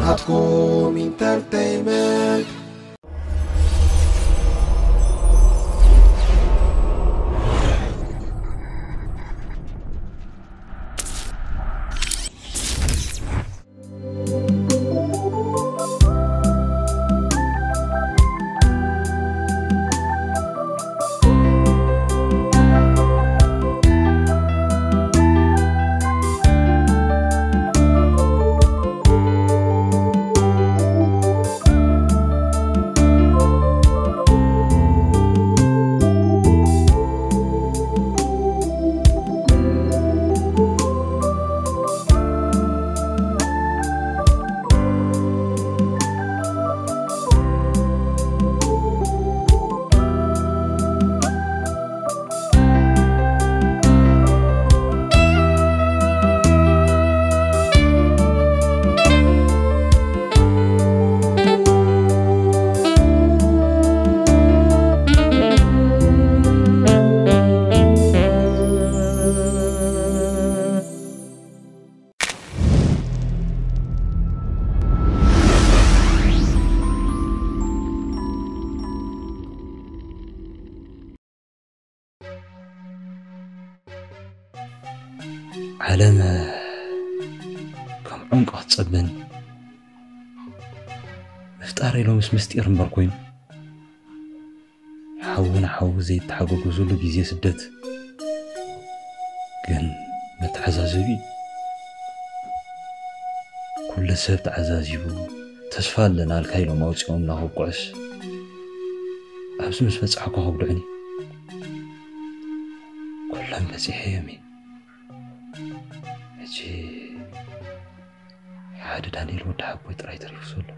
ኣትኩም ኢንተርተይመንት። ዓለም ከም ዑንቂ ክትጸበኒ፣ ምፍጣረይ ሎምስ ምስጢር እምበር ኮይኑ፣ ሓዊ ንሓዊ ዘይተሓገገዙሉ ግዜ ስደት ግን መተሓዛዘቢ እዩ። ኩሉ ሰብ ተዓዛዚቡ፣ ተስፋ ኣለና ኣልካ ኢሎም ኣውጺኦምና ከብቅዑስ፣ ኣብዚ ምስ በጻሕኩ ከጉድዑኒ። ኩሎም በጺሐዮም እየ። ሕጂ ሓደ ዳንኤል ወዲ ሓቦይ ጥራይ ተሪፉ ዘሎ።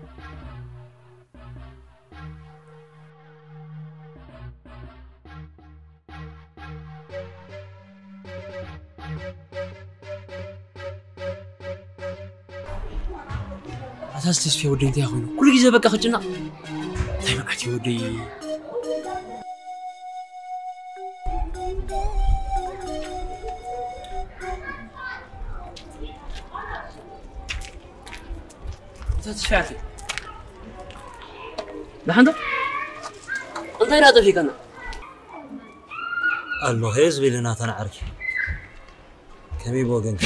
ኣታ ተስፌ ወደይ እንታይ ኮይኑ ኩሉ ግዜ በቃ ክጭነቕ? እንታይ መዓት እዩ ወደይ? ኣታ ተስፌ ዓርኪ፣ ደሓን ዶ? እንታይ ደኣ ጠፊእካና? ኣሎ፣ ሄዝ ቢልና ተናዓርኪ። ከመይ ብወገንኪ?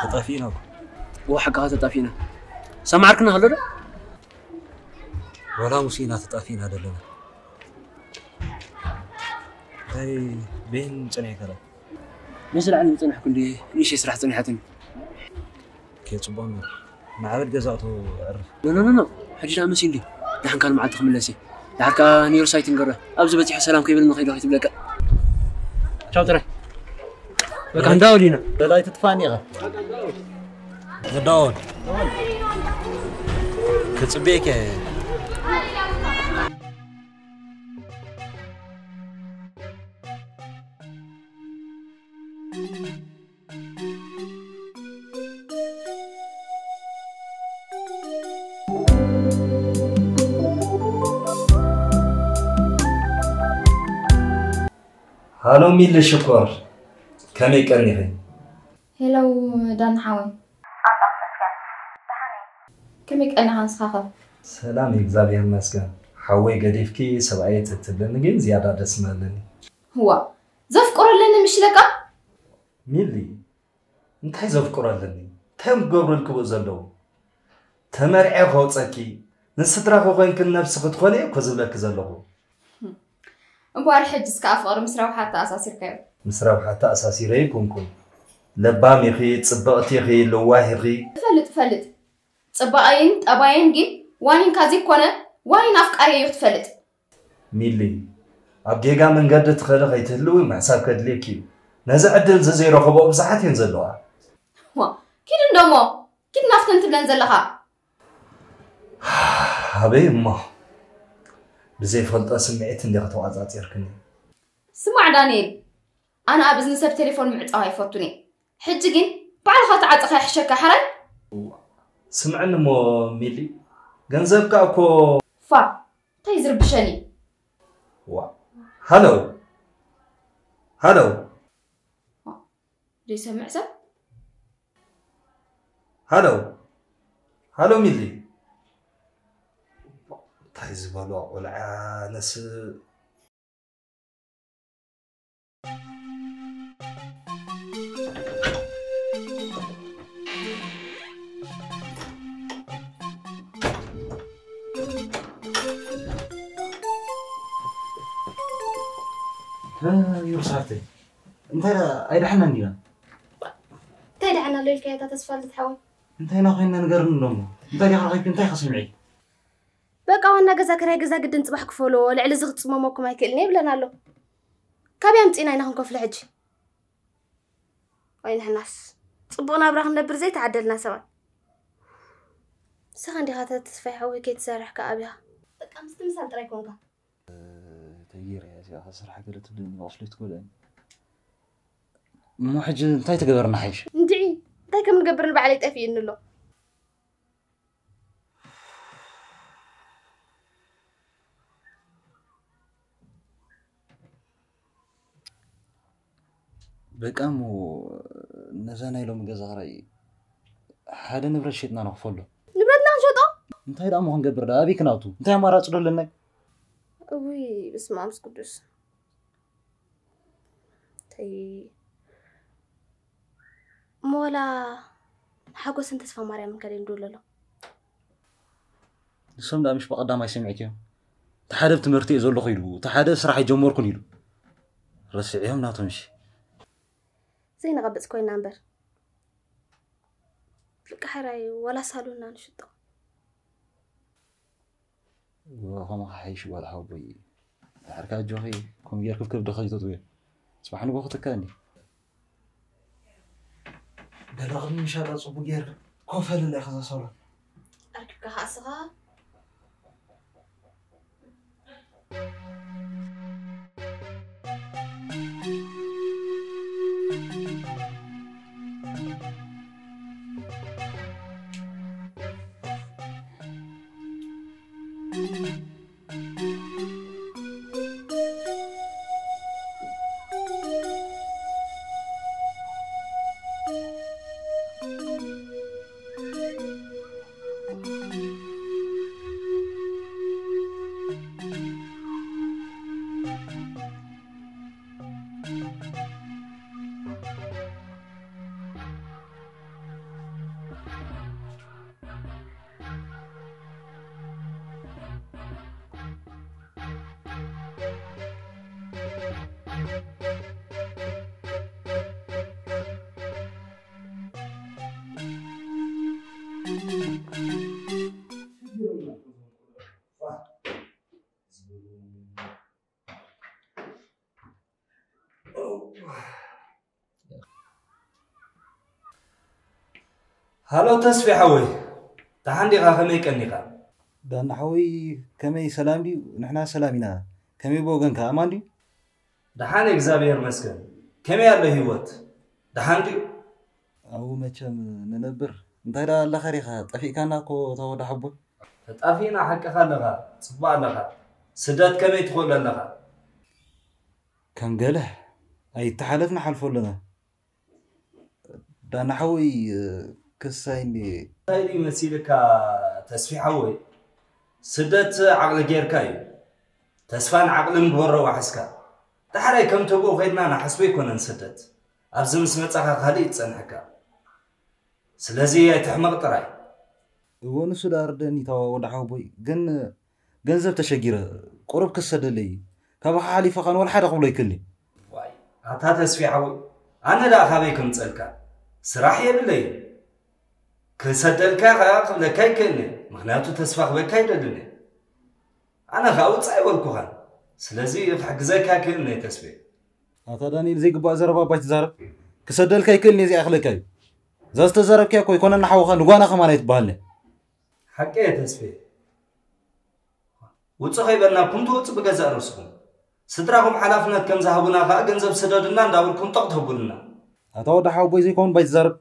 ተጣፊእና እኮ። ብሓቂ ተጣፊእና። ሰማዕርክና ኣሎ ዶ? ወላ ሙሲና ተጣፊእና ደለና። እንታይ ቤን ጸኒሕካ? ንስራሕ ዝጸናሕኩ እንዲ ንእሽተይ ስራሕ ጸኒሓትኒ። ኦኬ፣ ጽቡቕ እምበር ማዕበል ገዛእቶ ዕርፍ። ኖ፣ ኖ፣ ኖ፣ ኖ። ሕጂ ደኣ መሲ እንዲ ንሓንካን መዓልቲ ክምለስ እየ። ድሓር ከኣ ኒውዮርክ ሳይት ንገረ። ኣብዚ በጺሐ ሰላም ከይብል ንኸይዶ ከይትብለካ። ቻው ጥራይ። በቃ እንዳወል ኢና። በላይ ትጥፋኒ ኢኻ። እንዳወል። ክጽበየካ እየ። ሃሎ ሚሊ ሽኮር፣ ከመይ ቀኒኺ? ሄሎ ዳኒ ሓወይ። ኣምላኽ ይመስገን፣ ደሓን እየ። ከመይ ቀኒኻ ንስኻ ኸ? ሰላም፣ እግዚኣብሔር ይመስገን። ሓወይ ገዲፍኪ ሰብኣየ ተትብለኒ ግን ዝያዳ ደስ ምበለኒ። እዋ፣ ዘፍቅሮ ኣለኒ ምሽ ኢለካ? ሚሊ፣ እንታይ ዘፍቅሮ ኣለኒ? እንታይ እዮም ክገብሩልኪ ብኡ ዘለዉ? ተመርዕየ ከውፀኪ፣ ንስድራኺ ኮይንክን ነብስኺ ትኾኒ እየ እኮ ዝብለኪ ዘለኹ። እምበኣር ሕጅስ ከኣ ፍቕሪ ምስ ረብሓ ኣተኣሳሲርካዮ። ምስ ረብሓ ኣተኣሳሲረ ኣይኮንኩን። ለባም ኢኺ፣ ጽብቕቲ ኢኺ፣ ለዋህ ኢኺ። እፈልጥ፣ እፈልጥ። ጽባቐይን ጠባየይን ግን ዋኒንካ ዘይኮነ፣ ዋኒን ኣፍቃሪየይ እዩ ክትፈልጥ። ሚሊ፣ ኣብ ጌጋ መንገዲ ትኸዲ ከይትህልዊ ምሕሳብ ከድልየኪ እዩ። ነዚ ዕድል እዚ ዘይረኸብኦ ብዙሓት እየን ዘለዋ። ዋ፣ ኪድ እንዶ እሞ፣ ኪድ ናፍተን ትብለን ዘለኻ። ኣበይ እሞ፣ ብዘይፈልጦ ስምዒት እንዲኺ ተቋጻጺርክኒ። ስማዕ ዳንኤል፣ ኣነ ኣብ እዝኒ ሰብ ቴሌፎን ምዕጻው ኣይፈቱን እየ። ሕጂ ግን ባዕልኻ ተዓጽኻ ይሕሸካ፣ ሕራይ? ስምዕኒ እሞ ሚሊ፣ ገንዘብካ እኮ ፋ፣ እንታይ ዝርብሸኒ? ዋ፣ ሃሎ፣ ሃሎ። ዘይሰምዕ ሰብ? ሃሎ፣ ሃሎ ሚሊ፣ እንታይ ዝበሎ ቆልዓ ነስ ዩርሳርተይ እንታይ ኣይደሓናን ዲና እንታይ ደሓና ኣሎ ኢልካ እታ ተስፋ ልትሓወይ እንታይ ና ኮይና ንገርኒ ደሞ እንታይ ዲኻ ረኺብኪ እንታይ ከስምዒ በቃ ዋና ገዛ ክራይ ገዛ ግድን ጽባሕ ክፈሎ ልዕሊ እዚ ክጽመመኩም ኣይክእልን እየ ይብለና ኣሎ። ካበይ ኣምጺእና ኢና ክንከፍሎ ሕጂ? ወይ ንሕናስ ጽቡቕ ናብራ ክንነብር ዘይተዓደልና ሰባት። ንስኻ እንዲኻ እታ ተስፋይ ሓወይ ከይትሰርሕ ከኣ ኣብኻ። በቃ ምስ ትምሳል ጥራይ ኮንካ። ተጊረ እያ እዚኣ ስራሕ ገለ ትብለኒ መስሎ ትጎድኣኒ። እሞ ሕጂ እንታይ ትገበርና ሓይሽ? እንድዒ እንታይ ከም ንገብር ንባዕለይ ጠፊእኒ ኣሎ። በቃ እሞ ነዛ ናይ ሎሚ ገዛ ክራይ ሓደ ንብረት ሸጥና ንኽፈሎ። ንብረትና ክንሸጦ? እንታይ ደኣ እሞ ክንገብር ደኣ ኣበይ ክናቱ? እንታይ ኣማራፂ ዶ ኣለና? እውይ በስመ ኣብ ቅዱስ። ተይ እሞ ወላ ሓጎስን ተስፋ ማርያምን ከደይ ንድውለሎም። ንሶም ደኣ ምሽ ብቐዳማይ ሰሚዕክዮም? እቲ ሓደ ኣብ ትምህርቲ እየ ዘለኹ ኢሉ፣ እቲ ሓደ ስራሕ ኣይጀመርኩን ኢሉ። ረስዕዮም ናቶም እሺ። ዘይንቐብጽ ኮይና እምበር። ልቃ ሕራይ ወላ ሳሎንና ንሽጦ። ከምኡ ሓይሽ ጓል ሓወቦይ ድሓርካ ኣጆኺ ከምኡ ጌርኪ ከብድኺ ኣይተጥውዮ ጽባሕ ንጎ ክትከኣኒ በላ ቅድሚ ምሻጣ ጽቡቅ ጌርካ ኮፈል ኢለ ከዛ ሳሎን ኣርኪብካ ከኣ እስኻ ሃሎ ተስፌ ሓወይ፣ ደሓን ዲኻ? ከመይ ቀኒኻ? ዳና ሓወይ፣ ከመይ ሰላም ድዩ? ንሕና ሰላም ኢና። ከመይ ብወገንካ፣ ኣማን ድዩ? ደሓን፣ እግዚኣብሔር ይመስገን። ከመይ ኣሎ ህይወት? ደሓን ድዩ? ኣብኡ መቸም ንነብር። እንታይ ደኣ ኣለኻ ዲኻ? ጠፊእካና እኮ እታ ወዲ ሓቦይ። ተጣፊእና፣ ሓቅኻ ኣለኻ። ጽቡቕ ኣለኻ። ስደት ከመይ ትኽእሎ ኣለኻ? ከም ገለ ኣይተሓለፍ ንሓልፎ ኣለና። ዳና ሓወይ፣ ክሳይ እንዲ እንታይ ድዩ መሲልካ ተስፊ ሓወይ? ስደት ዓቕሊ ጌርካ እዩ። ተስፋን ዓቕልን ግበሮ ዋሕስካ። ዳሕራይ ከም ተብኡ ኸይድና ንሓስቦ ኣይኮነን ስደት። ኣብዚ ምስ መጻኻ ካልእ እዩ ዝጸንሐካ። ስለዚ ኣይትሕመቕ ጥራይ። እወ ንሱ ደኣ ርደኒ ታዋ ወዲ ሓወቦይ፣ ግን ገንዘብ ተሸጊረ ቁሩብ ክሰደለይ እዩ። ካባኻ ሓሊፈ ኸኣ ንወላ ሓደ ክብሎ ኣይክእልን እየ። ዋይ ኣታ ተስፊ ሓወይ፣ ኣነ ደኣ ካበይ ከምጸልካ? ስራሕ የብለይን። ክሰደልካ ኸኣ ክብለካ ኣይክእልን እየ፣ ምኽንያቱ ተስፋ ክበካ ኣይደልን እየ። ኣነ ኸኣ ውጻእ ኣይበልኩኻን። ስለዚ ክሕግዘካ ኣይክእልን እየ ተስፌ። ኣታ ዳንኤል ዘይግባእ ዘረባ እባ ኣይትዛረብ። ክሰደልካ ኣይክእልን እየ ዘይኣኽለካ እዩ። እዛ ዝተዛረብካያ እኮ ኣይኮነን ንሓውኻ ንጓና ከማን ኣይትበሃልን እያ። ሓቂ እየ ተስፌ። ውጹእ ከይበልናኩም ትወጹ ብገዛእ ርእስኹም። ስድራኹም ሓላፍነት ከም ዝሃቡና ከኣ ገንዘብ ስደዱልና እንዳበልኩም ጠቕ ተብሉና። ኣታ ወዲ ሓወቦይ ዘይከውን እባ ኣይትዛረብ።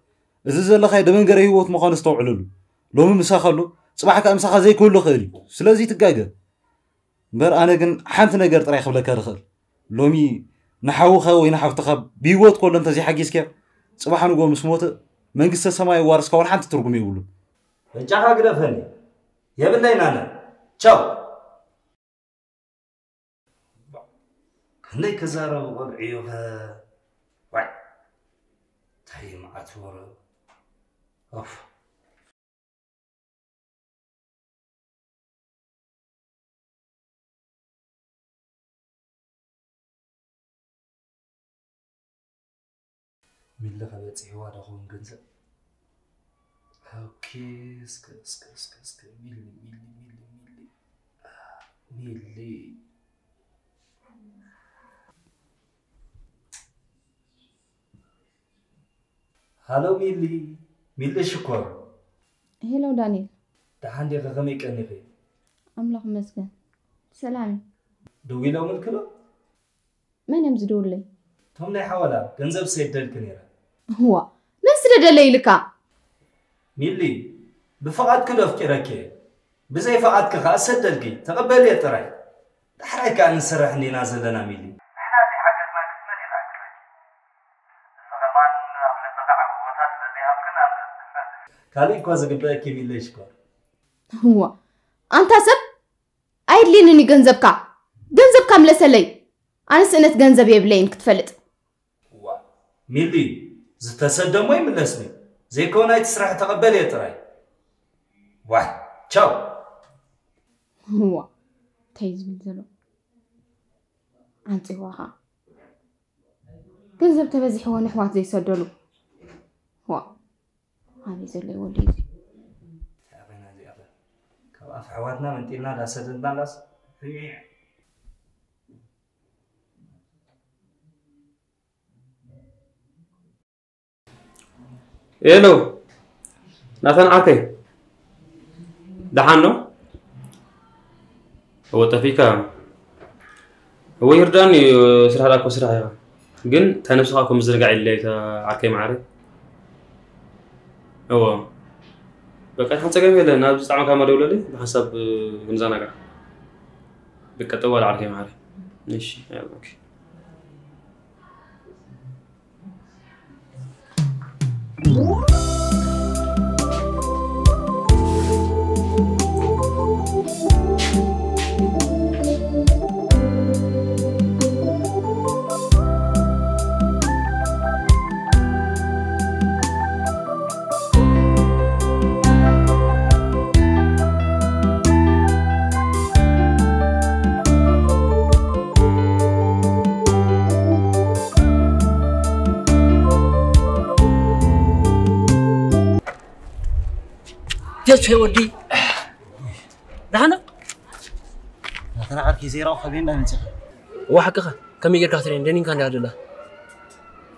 እዚ ዘለኻዮ ደበንገረ ህይወት ምዃኑ ኣስተውዕለሉ። ሎሚ ምሳኻ ኣሎ፣ ጽባሕ ከኣ ምሳኻ ዘይክህሉ ይኽእል እዩ። ስለዚ ኣይትጋገ። እምበር ኣነ ግን ሓንቲ ነገር ጥራይ ክብለካ ዝኽእል። ሎሚ ንሓውኻ ወይ ንሓፍትኻ ብህይወት ከሎ እንተዘይሓጊዝካዮ፣ ጽባሕ ንግሆ ምስ ሞተ መንግስተ ሰማይ የዋርስካ ዋላ ሓንቲ ትርጉም የብሉን። በጃኻ ግደፈኒ። የብለይን ኣነ። ቻው። ከመይ ክዛረቡ ቆልዑ እዩ ኸ? ዋይ። እንታይ እዩ መዓት ወረ? ኦፍ። ሚሊ ከበጺሕዋ ዶ ኸውን ገንዘብ? ኦኬ፣ እስከ፣ እስከ፣ እስከ፣ እስከ፣ ሚሊ፣ ሚሊ፣ ሚሊ፣ ሚሊ። ሚሊ። ሃሎ ሚሊ፣ ሚሊ ሽኮር። ሄሎ ዳንኤል። ደሓን ዲኺ? ከመይ ቀኒኺ? ኣምላኽ ይመስገን። ሰላም እዩ። ደዊሎምልኪ ዶ? መን እዮም ዝደውለይ? እቶም ናይ ሓወላ ገንዘብ ሰደልኪ ነይረ። እዋ፣ መን ስደደለይ ኢልካ? ሚሊ፣ ብፍቓድኪ ዶ ኣፍቂረኪ እየ? ብዘይ ፍቓድኪ ከኣ ሰደልኪ፣ ተቐበልየ ጥራይ። ዳሕራይ ከኣ ንሰርሕ እንዲና ዘለና ሚሊ። ንሕና ዘይሓገዝናኪስ መን ይርኣክለይ? እዚ ከማን ኣብ ልብኻ ዓቢ ቦታ ስለ ዘይሃብክና እምበር። ካልእ እኳ ዝግበአኪ ሚሊ ሽኮር። እዋ፣ ኣንታ ሰብ፣ ኣየድልየንን እዩ ገንዘብካ። ገንዘብካ ምለሰለይ። ኣነ ስእነት ገንዘብ የብለይን ክትፈልጥ። ዋ፣ ሚሊ፣ ዝተሰደ እሞ ይምለስኒ። ዘይኮነ ኣይትስራሕ፣ ተቐበልየ ጥራይ። ዋይ፣ ቻው። ዋ፣ እንታይ እዩ ዝብል ዘሎ? ዓንጺዋ ኸኣ። ገንዘብ ተበዚሕዎ ንሕዋት ዘይሰደሉ። ዋ፣ ኣበይ ዘሎ ይወልድ እዩ እዚ? ኣበና እዚኣ ከ? ካብ ኣፍ ኣሕዋትና መንጢልና ዳሰደድና ዳስ? ሄሎ ናታን ዓርከይ፣ ደሓን ዶ? እወ፣ ጠፊእካ። እወ፣ ይርዳኒ እዩ፣ ስራሕ ደኣ እኮ ስራሕ ኢኻ። ግን እታ ነብስኻ እኮ ምዝንጋዕ የድልያ እዩ፣ እታ ዓርከይ መዓረይ። እወ። በቃ፣ ደሓን ጸገም የለን። ናብ ዝጠዓመካ እማ ደውለለይ፣ ብሓንሳብ ክንዘናጋዕ። በቃ፣ ጠዋል ዓርከይ መዓረይ። እሺ፣ ያላ፣ ኦኬ። ተስፌ ወዲ፣ ደሓን ዶ? ናተና ዓርኪ ዘይረኣኹ ከበይ እንዳ መጺኻ? እዋ፣ ሓቅኻ። ከመይ ጌርካ ክትርእየኒ? ደኒንካ እንዳ ደላ።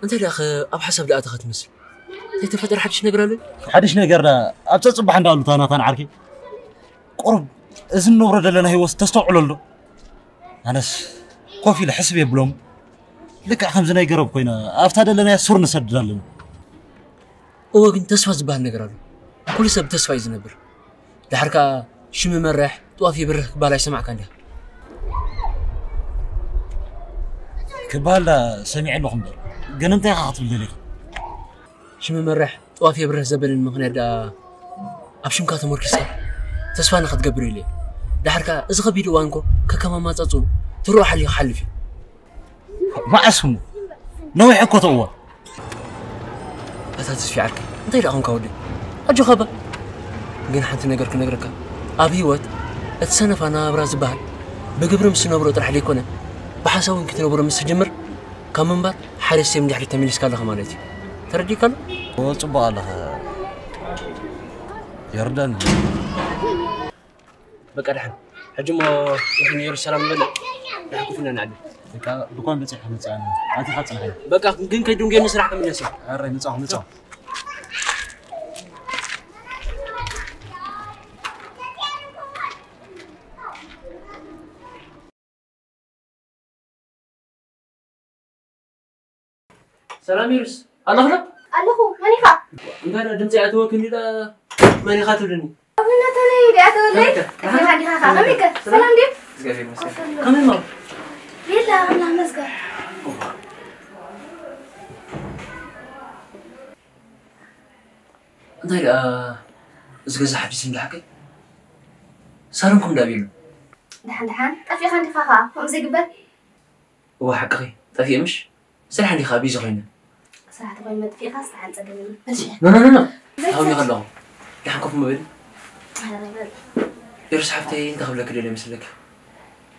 እንታይ ደኣ ኸ ኣብ ሓሳብ ደኣ ኣተኻ ትመስል? ዘይተፈጠረ ሓድሽ ነገር ኣሎ? ሓድሽ ነገር ደኣ ኣብ ጸጽባሕ እንዳ ኣሉታ ናታን ዓርኪ። ቁሩብ እዚ እንነብሮ ዘለና ህይወት ተስተውዕለሉ ዶ? ኣነስ ኮፍ ኢለ ሕስብ የብሎም። ልክዕ ከምዚ ናይ ገረብ ኮይና ኣብታ ደለናያ ሱር ንሰድድ ኣለና። እወ፣ ግን ተስፋ ዝበሃል ነገር ኣሎ። ኩሉ ሰብ ብተስፋ እዩ ዝነብር። ደሓር ከኣ ሽም ይመርሕ፣ ጥዋፍ ይብርህ ክበሃል ኣይሰማዕካን ዲኻ? ክበሃል ዳ ሰሚዐ ኣለኹ እምበር፣ ግን እንታይ ኢኻ ክትብል ደሊኻ? ሽም ይመርሕ፣ ጥዋፍ የብርህ ዘበለኒ ምኽንያት ደኣ ኣብ ሽምካ ተመርኪስካ ተስፋ ንኽትገብር ኢለ እየ። ደሓር ከኣ እዚ ከቢድ እዋን እኮ ከከም ኣማጻጽኡ ትርኦ ሓሊፉ ክሓልፍ እዩ። መዓስ እሞ? ነዊሕ እኮ እቲ እዋን። ኣታ ተስፊ ዓርከይ፣ እንታይ ደኣ ኾንካ ወደይ? ኣጆኻ እባ። ግን ሓንቲ ነገር ክነግረካ። ኣብ ህይወት እቲ ሰነፍ ኣነባብራ ዝበሃል ብግብሪ ምስ ትነብሮ ጥራሕ ዘይኮነ፣ ብሓሳብ እውን ክትነብሮ ምስ ትጅምር፣ ካብ ምንባር ሓደ ስቴም ንድሕሪት ተመሊስካ ኣለኻ ማለት እዩ። ተረዲእካ ኣሎ? እወ፣ ጽቡቕ ኣለኻ። የርዳን። በቃ ደሓን። ሕጂ እሞ ንሕን የሩሳሌም ንበልዕ። ደሓን ኮፍ ኢልና ንዓዲ። በቃ ድኳን በጺሐ መጽኣ። ኣቲኻ ጽንሐ። በቃ ግን ከይድንጉየኒ ስራሕ ክምለስ እየ። ኣረ፣ ምጻኹ፣ ምጻኹ። ሰላም ይሩስ፣ ኣለኹ ዶ? ኣለኹ፣ መን ኢኻ? እንታይ ደኣ ድምፂ ኣይኣተወክን ድዩ ደኣ? መን ኢኻ ትብልኒ? ኣብነተለይ ድኣ ተወለይ? ከመይ ኢኻ? ጠፊእኻ ዲኻ ኸዓ? ከመይ ኢኻ? ከመይ ኢኻ? ሰላም ድዩ? እግዚኣብሔር ይመስገን። ከመይ እሞ? የላ፣ ኣምላኽ ይመስገን። እንታይ ደኣ እዚ ገዛ ሓዲስ እንዳ ሓቀይ ሳሎንኩም እንዳ ቤሉ። ደሓን ደሓን ጠፊእኻ እንዲኻ ኸዓ ከምኡ ዘይግበር። እዋ ሓቅኺ ጠፊኤ ምሽ? ስራሕ እንዲኻ ቢዚ ኮይነ። ስራሕ ተኾይኑ መጥፊእኻ ስራሕ ጸገም የለን። እሺ። ኖ ኖ ኖ ኖ። ዘይትሰ- ታውኒ ከለኹ። ደሓን ኮፍ ምበሊ። ኣረ በል። ዮርስ ሓፍተይ እንታይ ክብለኪ ደልየ መስለኪ?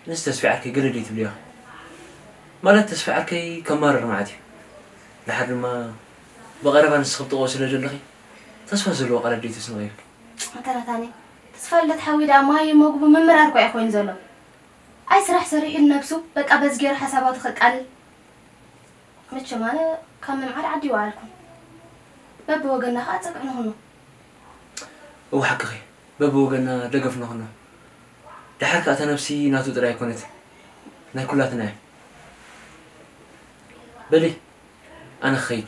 ንስ ተስፋ ዓርከይ ገለ ደይ ትብልዮ። ማለት ተስፋ ዓርከይ ከማርር መዓት እዩ። ደሓር ድማ ብቐረባ ንስኺ ብጥቕኡ ስለ ዘለኺ ተስፋ ዘለዎ ቃላት ደይ ተስንቕ ኢልኪ። ኣተራታኒ ተስፋ ልደት ሓዊ ደኣ ማይ መግቡ ምምራር እኮ እዩ ኮይኑ ዘሎ። ኣይ ስራሕ ሰሪሑ ንነብሱ በቃ በዚ ገይሩ ሓሳባቱ ከቃልል። መቸም ኣነ ካብ ምምዓድ ዓዲ ይወዓልኩ። በብወገንና ከኣ ጸግዒ ንኹኖ። እወ ሓቅኺ፣ በብወገንና ደገፍ ንኹኖ። ደሓር ከኣ እታ ነብሲ ናቱ ጥራይ ኣይኮነትን፣ ናይ ኩላትና እያ። በሊ ኣነ ክኸይድ፣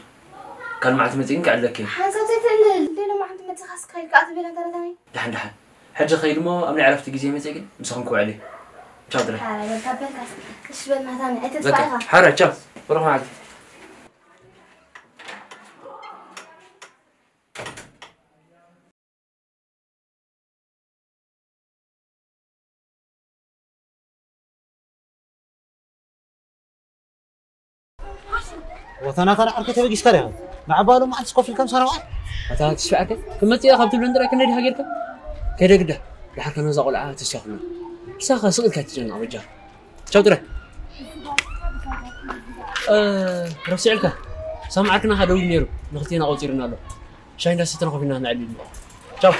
ካልእ መዓልቲ መጺእን ክዕለኪ እየ። ሓንሳብ ዘይትእልል፣ ሌላ መዓልቲ መጺኻስ ክኸይድ ከኣ ትብል ኣንታ ረታኒ። ደሓን ደሓን። ሕጂ ኸይድ እሞ ኣብ ናይ ዕረፍቲ ግዜ መጺአ ግን ምሳኹም ክውዕል እየ። ቻው ጥራይ። ሓራይ በልካ በልካስ። እሺ በል ናታኒ፣ በቃ ኣይትጥፋእ ኢኻ። ሓራይ ቻው። ብሩኽ መዓልቲ። ወተና ተራ ዓርከይ ተበጊስካ ዲኻ? ንዓባሉ መዓልቲ ኮፍ ኢልካ ምሳና ውዓል። ኣታ ተስፋ ዓርከይ፣ ክመጽእ እየ ካብ ትብለን ጥራይ ክንደይ ድኻ ጌርካ? ከይደ ግዳ፣ ድሓር ከ ነዛ ቆልዓ ተስፋ ኩና። ንሳኻ ስቕ ኢልካ ትጨነቕ በጃ። ቻው ጥራይ። እ፣ ረሲዕልካ። ሳሚ ዓርክና ከ ደዊሉ ነይሩ፣ ንኽልቴና ቆጺሩና ኣሎ። ሻሂ እንዳሰተና ኮፍ ኢልና ነዕልል። ቻው።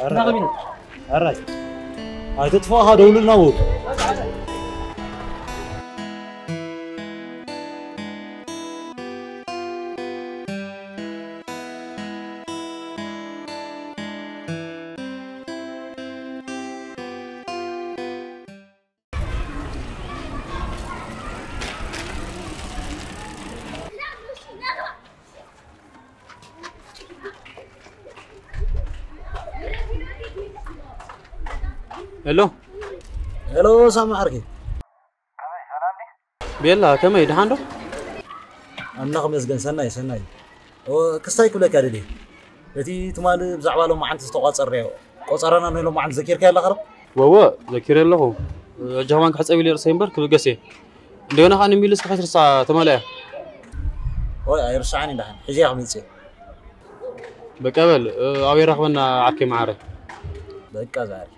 ኣራይ። እንዳኸም ኢና። ኣራይ። ኣይትጥፋእኻ፣ ደውሉልና በሉ። ሄሎ። ሄሎ፣ ሳሚ ዓርከይ። ቤላ፣ ከመይ፣ ደሓን ዶ? ኣምላኽ ይመስገን፣ ሰናይ፣ ሰናይ። ኦ፣ ክስታይ ክብለካ ደልየ። እቲ ትማል ብዛዕባ ሎማዓንቲ ዝተቋጸርናዮ ቆጸራና ናይ ሎማዓንቲ ዘኪርካዮ ኣለኻ ዶ? ወወ፣ ዘኪረ ኣለኹ። ሕጂ ከማን ክሕጸብ ኢለ ርእሰይ እምበር ክብገስ እየ። እንደገና ከኣ ንሚልስ ክሕስርሳ ተማልያ። ኦይ፣ ኣይርስዓን እየ ደሓን። ሕጂ እየ ክመጽእ። በቃ በል፣ ኣበይ ራኽበና ዓርከይ መዓረይ። በቃ ዛዕሪ።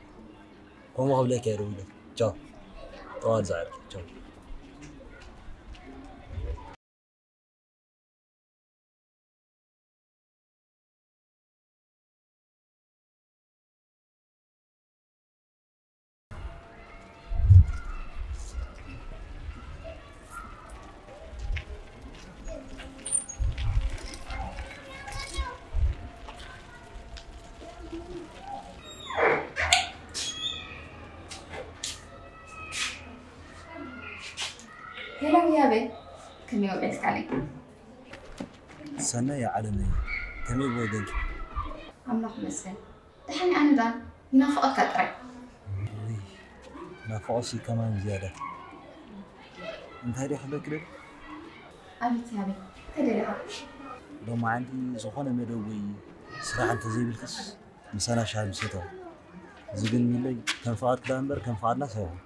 ከምኡ ክብለካ እየ ደዊለ። ቻው። ጠዋል ዛዕሪ። ቻው። ሄሎ ህያበይ፣ ከመይ ውዒልካለይ? ሰናይ ዓለመይ፣ ከመይ ብወገንኪ? ኣምላኽ ይመስገን። ደሓን ኣነ ደኣ ይናፍቐካ ጥራይ። ውይ፣ ናፍቖሲ ከማን ዝያዳ። እንታይ ድየ ክብለኪ ደልየ? ኣቤት ህያበይ፣ እንታይ ደሊኻ? ሎማዓንቲ ዝኾነ መደብ ወይ ስራሕ እንተዘይብልክስ ምሳና ሻሂ ምሰተኹ። እዚ ግን ሚለይ ከም ፍቓድኪ ደኣ እምበር ከም ፍቓድናስ ኣይኹን።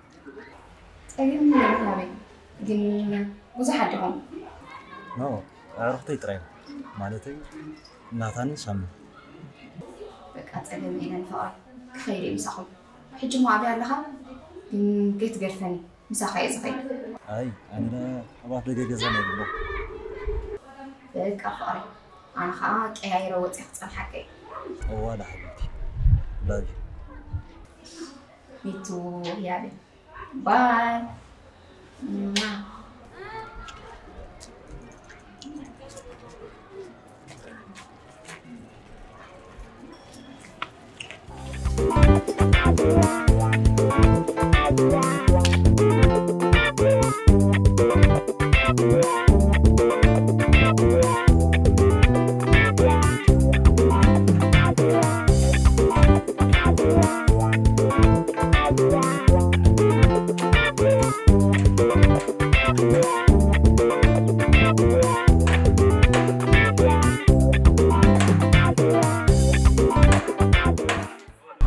ጸገም የለን ህያበይ፣ ግን ብዙሓት ዲኹም? ኖ፣ ኣዕሩኽተይ ጥራይ እዮም። ማለተይ ናታንን ሳምን። በቃ ጸገም የለን ፍቕረይ፣ ክኸይድ እየ ምሳኹም። ሕጂ እሞ ኣበይ ኣለኻ? ግን ከይትገድፈኒ፣ ምሳኻ እየ ዝኸይድ። ኣይ፣ ኣነ ደኣ ኣብ ኣፍ ደገ ገዛ እየ ዘለኹ። በቃ ፍቕረይ፣ ኣነ ኸኣ ቀያይረ ወጺኤ ክጸንሓካ እየ። እዋዳ ሓቢብቲ፣ ላቭ ዩ። ሚ ቱ ህያበይ። ባይ።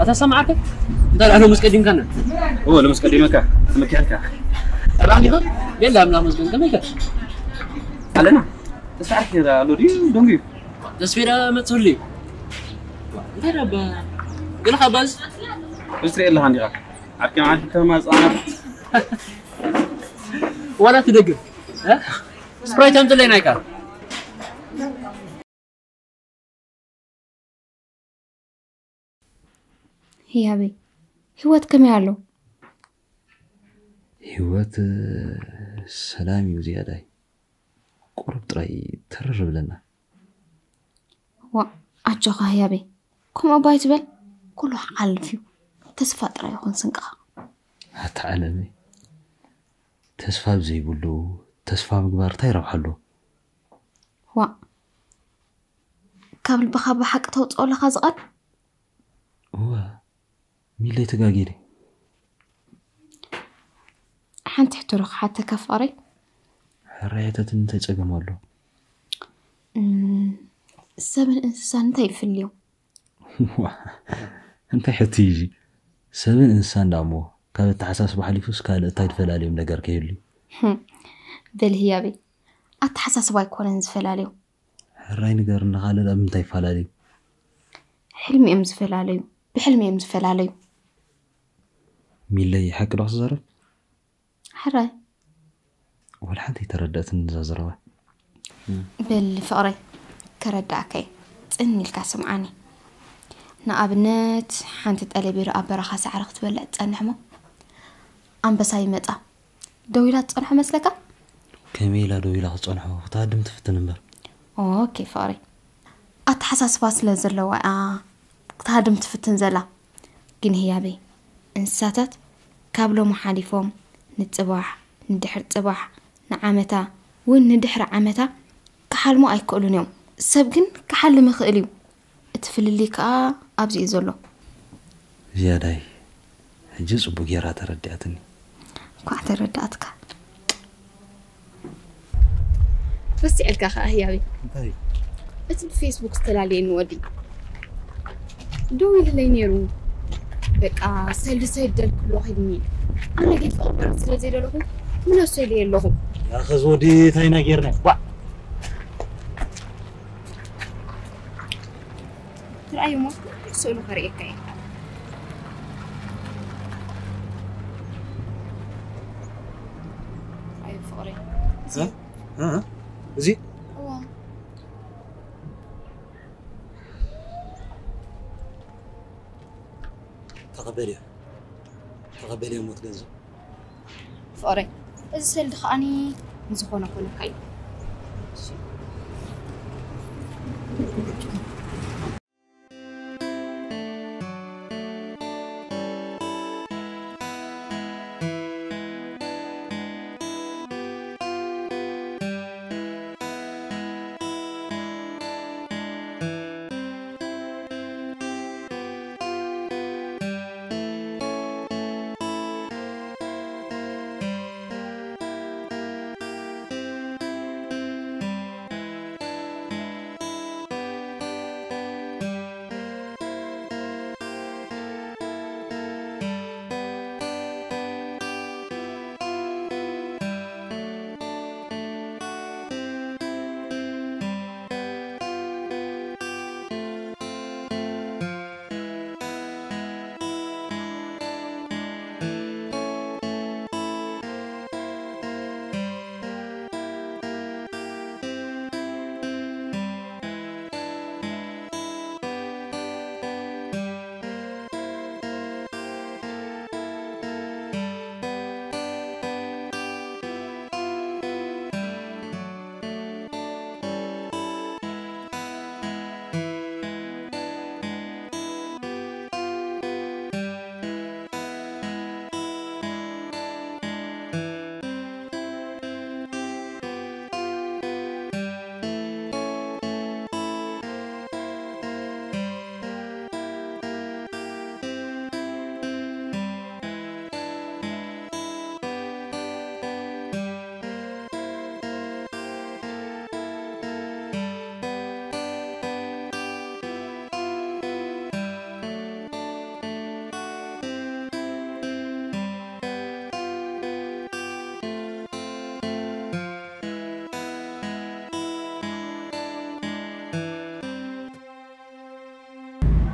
ኣታ ሰማዕከ እንታይ ዳሎ ምስ ቀዲምካና? እዎ ለምስ ቀዲመካ። መኪያካ። ሰላም ዲኻ? የለ ኣምላኽ መስገን ከመይከ? ኣለና። ተስፋ ዓርኪ ኣሎ ድዩ? ደንጉዩ። ተስፌዳ መጽሁልዩ። እንታይ ዳባ? ገለ ካባዝ? ብስትሪ ኣለኻ እንዲኻ። ዓርኪ ዓርኪ ከማጽኣና። ዋላ ትደግም። እ? ስፕራይት ኣምጥለይ ናይካ። ህያበይ፣ ህይወት ከመይ ኣሎ? ህይወት፣ እ፣ ሰላም እዩ ዝያዳይ። ቁሩብ ጥራይ ተረር ብለና። ዋ፣ ኣጆኻ ህያበይ፣ ከምኡ እባ ኣይትበል። ኩሉ ክሓልፍ እዩ። ተስፋ ጥራይ ይኹን ስንቅኻ። ኣታ ዓለመይ፣ ተስፋ ብዘይብሉ ተስፋ ምግባር እንታይ ረብሓ ኣለዎ? ዋ፣ ካብ ልብኻ ብሓቂ ተውፅኦ ኣለኻ እዚ ቃል? እወ፣ ሚለይ ተጋጊረ። ሓንቲ ሕቶ ዶ ክሓተካ ፍቕረይ? ሕራይ ሕተትኒ፣ እንታይ ጸገም ኣሎ? እም፣ ሰብን እንስሳን እንታይ ይፍልዮም? ዋ፣ እንታይ ሕቶ እዩ እዚ? ሰብን እንስሳን ደኣ እሞ፣ ካብ ኣተሓሳስባ ሓሊፉስ ካልእ እንታይ ዝፈላለዮም ነገር ከ ይህሉ? ህም፣ በል ህያበይ፣ ኣተሓሳስባ ኣይኮነን ዝፈላለዮም። ሕራይ ንገርኒ፣ ካልእ ኣብ ምንታይ ይፈላለዩ? ሕልሚ እዮም ዝፈላለዩ፣ ብሕልሚ እዮም ዝፈላለዩ። ሚለይ፣ ሓቂ ዶ ክትዛረብ? ሕራይ። ወላ ሓንቲ ኣይተረድኣትን እዛ ዘረባ። በል ፍቕረይ፣ ከረድኣካ እየ። ጽን ኢልካ ስምዓኒ። ንኣብነት፣ ሓንቲ ጠለቤሮ ኣብ በረኻ ሳዕሪ ክትበልዕ ትጸንሕ እሞ፣ ኣንበሳ ይመጻ። ደው ኢላ ትጸንሖ መስለካ? ከመይ ኢላ ደው ኢላ ክትጸንሖ? ክትሃድም ትፍትን እምበር። ኦኬ ፍቕረይ። ኣተሓሳስባ ስለ ዘለዋ እያ ክትሃድም ትፍትን ዘላ። ግን ህያበይ፣ እንስሳታት ካብ ሎሚ ሓሊፎም ንጽባሕ፣ ንድሕሪ ጽባሕ፣ ንዓመታ፣ እውን ንድሕሪ ዓመታ ክሓልሙ ኣይክእሉን እዮም። ሰብ ግን ክሓልም ይኽእል እዩ። እቲ ፍልልይ ከኣ ኣብዚ እዩ ዘሎ። ዝያዳይ፣ ሕጂ ጽቡቕ ጌራ ተረዲኣትኒ። እንኳዕ ተረዳእትካ። ረሲዐልካ ከኣ ህያበይ። እንታይ? እቲ ብፌስቡክ ዝተላለየኒ ወዲ ደው ኢልለይ ነይሩ። በቃ ሰልዲ ሰይድ ደልክሎ ኺድኒ። ኣነ ግን ፍቕሪ ስለ ዘይደለኹ ምነሱ ኢለ ኣለኹ። ያኸ እዚ ወዲ እንታይ ኢና ጌርና? ዋ! ትርኣዩ እሞ ስእሉ ከርእየካ እየ። ኣይ ፍቕሪ። እ? እ? እዚ? እዋ። ተቐበልዮ። ተቐበልዮ ሞት ገንዘብ። ፍቕረይ፣ እዚ ሰልዲ ከኣኒ ንዝኾነ ኮነካ እዩ። እሺ።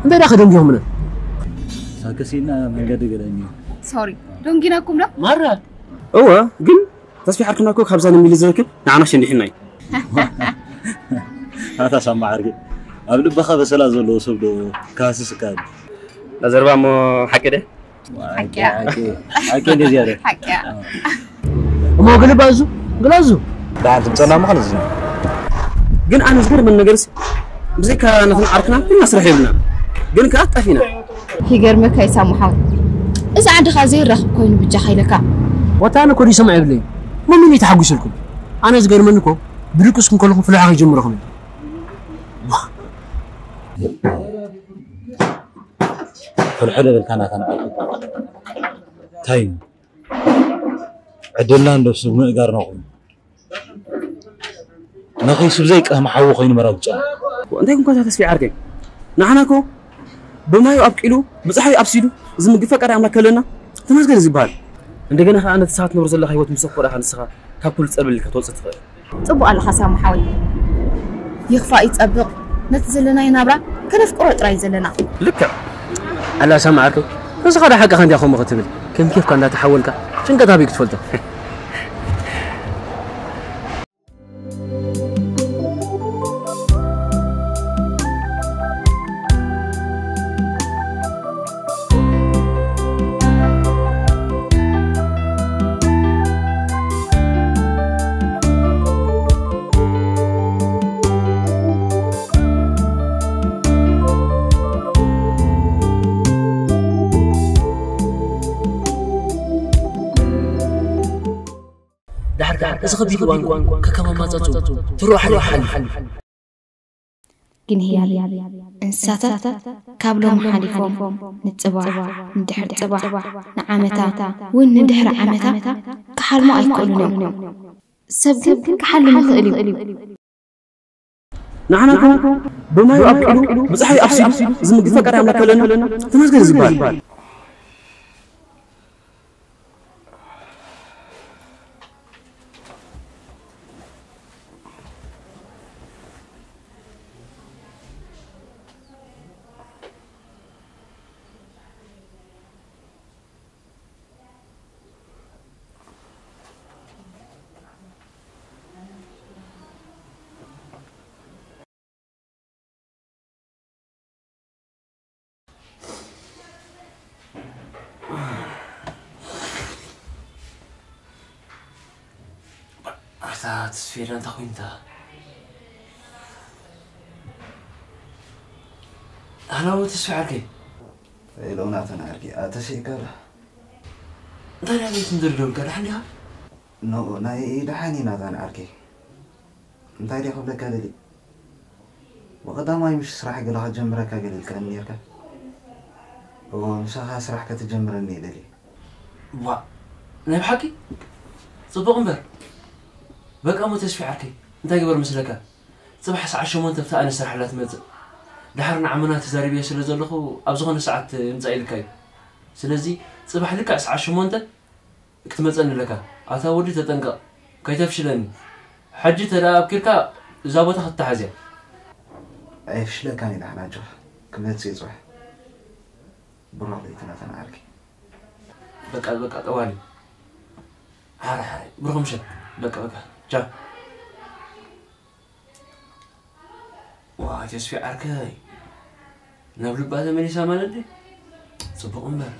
እንታይ ደኣ ከደንጊኹምና? ሳከሲና መንገዲ ገለኒ። ሶሪ፣ ደንጊናኩም ዶ? ማራ እወ፣ ግን ተስፊሕ ዓርክና እኮ ካብዛ ንሚሊ ዝረክብ ንዓና ሸንዲሕና እዩ። ኣታ ሳማ ዓርኪ፣ ኣብ ልብኻ በሰላ ዘለዎ ሰብ ዶ ክሃስስ ይከኣል? ዘረባ እሞ ሓቂ ደ? ሓቂያ። ሓቂ እንደዚህ ያለ ሓቂያ። እሞ ግልባዙ ግላዙ ዳን ትምጸና ምዃን እዚ ግን ኣነ ዝገርመን ነገርስ ብዘይካ ነትን ዓርክና ግን ስራሕ የብልና ግን ከዓ ጠፊና። ይገርመካ ይሳሙ ሓው፣ እዚ ዓድኻ ዘይራኽብ ኮይኑ ብጃኻ ኢለካ። ወታ ኣነ ኮዲ ሰማዕ የብለይ መምን ተሓጒስልኩም። ኣነ ዝገርመኒ እኮ ብድቅስኩም ከለኹም ፍልሓ ከይጀምረኹም እዩ። ሕድሕደ በልካ ናተን ዓርኪ እንታይ እዩ? ዕድልና እንዶ ስብ ምእጋር ነው ኮይኑ ነኺሱ ብዘይቀህም ሓዊ ኮይኑ መረግጫ። እንታይ ኩንካ ተስፊ ዓርከይ? ንዓና እኮ ብማዩ ኣብቂሉ ብፀሓዩ ኣብሲሉ ዝምግብ ፈቃሪ ኣምላክ ከለና ተመስገን ዝበሃል። እንደገና ከዓ ነቲ ሰዓት ትነብሮ ዘለካ ህይወት ምስ ኣኮዳካ ንስኻ ካብ ኩሉ ፀልብል ኢልካ ትወፅእ ትኽእል። ጽቡቕ ኣለኻ ሳሙ ሓወይ። ይኽፋእ ይጸብቕ፣ ነቲ ዘለናዮ ናብራ ከነፍቅሮ ጥራይ ዘለና። ልክዕ ኣላ ሳማ ዓርከይ። ንስኻ ዳ ሓቅኻ እንዲያ ከምኡ ክትብል ከም ኬፍካ እንዳተሓወልካ ጭንቀት ኣበይ ክትፈልጦ? ዳሕር ከዓ እዚ ከቢድ እዋን ከከም ኣማፃፅኡ ትርኦ ሓሊፉ ሓሊፉ። ግን ህያብ እንስሳታት ካብ ሎም ሓሊፎም ንፅባሕ ንድሕር ፅባሕ ንዓመታ እውን ንድሕሪ ዓመታ ክሓልሙ ኣይክእሉን እዮም። ሰብ ግን ክሓልም ይኽእል እዩ። ንዓና እኮ ብማዩ ኣብቂሉ ብፀሓዩ ኣብሲሉ ዝምግብ ፈቃሪ ኣምላክ ከለና ተመስገን ዝበሃል። ኣታ ተስፌዳ እንታይ ኮይንታ? ሃሎ ተስፌ ዓርከይ። ኢሎ ናተን ዓርኪ ኣተሲእካ ዶ? እንታይ ናይ ቤት ምድሪ ደውልካ ደሓን ዲኻ? ኖ ናይ ደሓን ኢና እዛን ዓርኪ። እንታይ ድየ ክብለካ ደሊ? ብቐዳማይ ምሽ ስራሕ ገለ ክትጀምረካ ገለ ኢልካኒ ነርካ። እዎ ምሳኻ ስራሕ ከተጀምረኒ እየ ደሊ። ዋ ናይ ብሓቂ ጽቡቕ እምበር። በቃ እሞ ተስፊ ዓርከይ እንታይ ግበር መስለካ? ጽባሕ ሰዓት ሸሞንተ ኣብታ ኣነ ስራሕ ኣላ ትመጽእ። ድሓር ንዓመና ተዛሪበዮ ስለ ዘለኹ ኣብ ዝኾነ ሰዓት ምጻእ ኢልካ እዩ። ስለዚ ጽባሕ ልክዕ ሰዓት ሸሞንተ ክትመጸኒ ኣለካ። ኣታ ወዲ ተጠንቀቕ ከይተፍሽለኒ። ሕጂ ተደኣ ኣብኪርካ እዛ ቦታ ክትተሓዝ እያ። ኣይፍሽለካን ኢለ ሓናጆ ክመጽእ እዩ ጽባሕ። ብሩኽ ለይቲ ናተን ዓርኪ። በቃ በቃ ጠዋሊ። ሓራይ ሓራይ ብሩኽ ምሸት። በቃ በቃ ቻው። ዋይ ተስፊ ዓርከይ ናብ ልባ ተመሊሳ ማለት ድዩ? ጽቡቕ እምበር።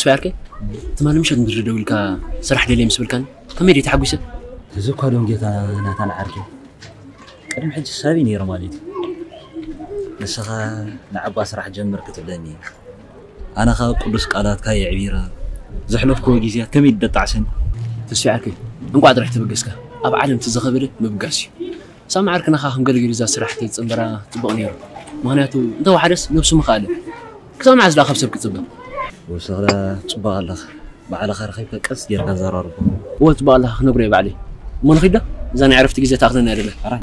ዓርከይ፣ ትማሊ ምሸት ምድሪ ደው ኢልካ ስራሕ ደልየ ምስ በልካኒ ከመይ ድየ ተሓጒሰ። እዚ እኳ ዶም ጌታ ናታን ዓርከይ፣ ቅድሚ ሕጂ ሳቢ ነይሩ ማለት እዩ። ንስኻ ንዓባ ስራሕ ጀምር ክትብለኒ፣ ኣነ ኸኣ ቅዱስ ቃላትካ የዕቢረ ዘሕለፍክዎ ግዜያት ከመይ ደጣዕሰኒ። ተስፊ ዓርከይ፣ እንቋዕ ጥራሕ ተበገስካ። ኣብ ዓለም እቲ ዝኸበደ ምብጋስ እዩ። ሳሚ ዓርክና ኸኣ ከም ገለ ገይሩ እዛ ስራሕ ተዝጽንበራ ጽቡቕ ነይሩ። ምኽንያቱ እንተወሓደስ ነብሱ ምኽኣለ። ክሳብ መዓስ ደኣ ካብ ሰብ ክጽበ? ወሰኽላ ጽቡቕ ኣለኻ። ባዕልኻ ረኺብካ ቀስ ጌርካ ዘራርቦ። እወ ጽቡቕ ኣለኻ ክነግሮ እየ ባዕለይ። እሞ ንኺድ ዶ? እዛ ናይ ዕረፍቲ ግዜ ትኣኽለና እያ ደላ። ኣራይ።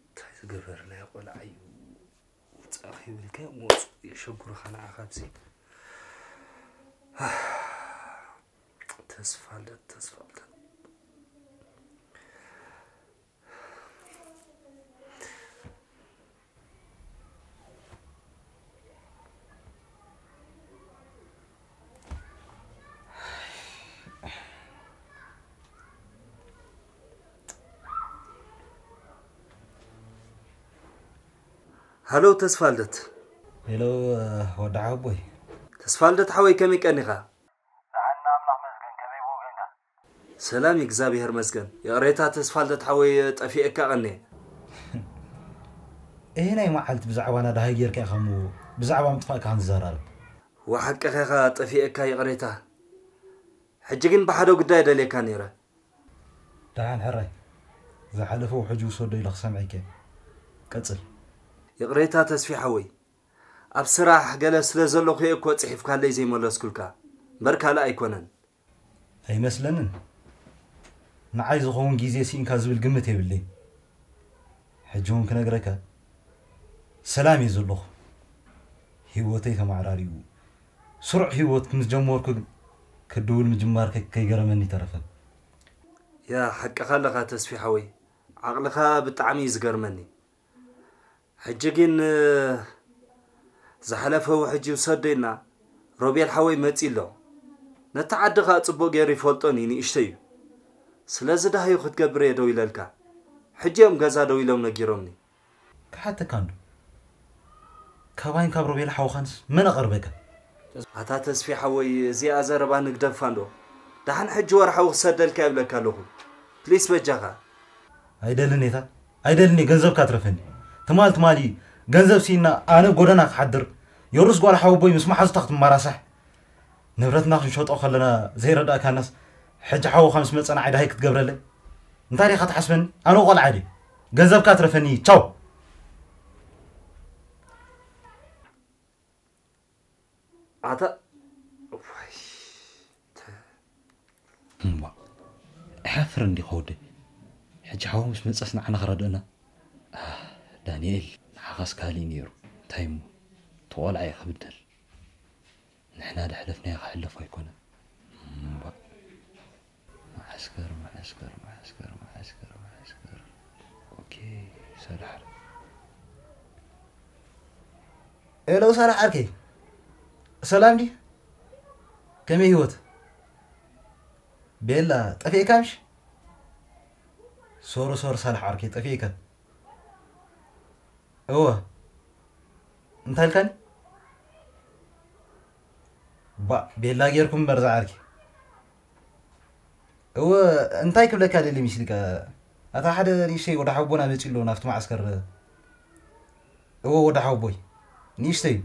እንታይ ዝገበርናዮ ቆልዓ እዩ? ውጻእ ከይበልካዮ መውጽኢ የሸጉርኻ ንዓኻ ኣብዚ። ተስፋልደት፣ ተስፋልደት። ሃሎ ተስፋልደት። ሄሎ፣ ወዲ ሓወቦይ። ተስፋልደት ሓወይ፣ ከመይ ቀኒኻ? ደሓን ኣምላኽ መስገን፣ ከመይ ብወገንካ? ሰላም እግዚኣብሔር መስገን። ይቕሬታ ተስፋልደት ሓወይ፣ ጠፊኤካ ቀንየ። እሄ ናይ መዓልቲ ብዛዕባና ደሃይ ጌርካ ኢኻ እሞ ብዛዕባ ምጥፋእካ ክንዘራረብ። ወሓቅኻ ኢኻ፣ ጠፊኤካ ይቕሬታ። ሕጂ ግን ብሓደ ጉዳይ ደልየካ ነይረ። ደሓን ሕራይ። ዝሓለፈ ውሕጅ ውሰዶ ኢለ ክሰምዐካ እየ። ቀጽል። ይቕሬታ ተስፊ ሓወይ። ኣብ ስራሕ ገለ ስለ ዘለኹ እየ እኮ ጽሒፍካለይ ዘይመለስኩልካ። እምበር ካልእ ኣይኮነን። ኣይመስለንን። ንዓይ ዝኸውን ግዜ ስኢንካ ዝብል ግምት የብለይን። ሕጂ እውን ክነግረካ፣ ሰላም እየ ዘለኹ። ህይወተይ ተመዓራሪዩ። ስሩዕ ህይወት ምስ ጀመርኩ ግን ክድውል ምጅማር ከ-፣ ከይገረመኒ ተረፈ። ያ፣ ሓቅኻ ኣለኻ ተስፊ ሓወይ። ዓቕልኻ ብጣዕሚ እዩ ዝገርመኒ። ሕጂ ግን፣ ዝሓለፈ ውሕጅ ይውሰዶ ኢልና ሮቤል ሓወይ መጺኡ ኣሎ። ነቲ ዓዲ ኸኣ ጽቡቕ ገይሩ ይፈልጦን እዩ፣ ንእሽተይ እዩ። ስለዚ ደሃዩ ክትገብር እየ ደው ኢለልካ። ሕጂ እዮም ገዛ ደው ኢሎም ነጊሮምኒ። ክሓተካ እንዶ፣ ካባይን ካብ ሮቤል ሓውኻንስ መን ኣቐርበካ? ኣታ ተስፊ ሓወይ፣ እዚኣ ዘረባ ንግደፋ እንዶ። ደሓን ሕጂ ወርሓዊ ክሰደልካ ይብለካ ኣለኹ። ፕሊስ በጃኻ። ኣይደልን እየ፣ ኣይደልን እየ፣ ገንዘብካ ትረፈኒ። ትማል ትማሊ ገንዘብ ስኢና ኣነ ጎደና ክሓድር፣ የሩስ ጓል ሓወቦይ ምስ መሓዙታ ክትመራሳሕ፣ ንብረትና ክንሸጦ ከለና ዘይረዳእካናስ፣ ሕጂ ሓውኻ ምስ መጸ ንዓይ ደሃይ ክትገብረለይ? እንታይ ዲኻ ትሓስበኒ? ኣነ ቆልዓ ድየ? ገንዘብካ ትረፈኒ፣ ቻው። ኣታ፣ ዋይ፣ ተ- እምቧ፣ እሓፍር እንዲኻ ወደይ። ሕጂ ሓው ምስ መጸስ ንዓና ክረድእና? ኣህ፣ ዳንኤል፣ ንዓኻስ ካሊእ ነይሩ። እንታይ እሞ፣ እቲ ቆልዓ እዩ ክብደል። ንሕና ዝሓለፍናዮ ክሕለፍ ኣይኮነን። እምቧ። መዓስከር፣ መዓስከር፣ መዓስከር፣ መዓስከር፣ መዓስከር። ኦኬ፣ ሰላሕ። ሄሎ፣ ሰላሕ ዓርከይ። ሰላም ዲ? ከመይ ህይወት? ቤላ፣ ጠፊእካ ምሽ? ሶሪ፣ ሶሪ፣ ሰላሕ ዓርከይ፣ ጠፊእካ። እወ። እንታይ ኢልካኒ? ባ፣ ቤላ ጌርኩም እምበር ዝዓርኪ። እወ፣ እንታይ ክብለካ ደሊ ሚስሊካ? ኣታ ሓደ ንእሽተይ ወደ ሓቦና መጺ ኣሎ ናብቲ መዓስከር። እወ፣ ወደ ሓቦይ። ንእሽተይ።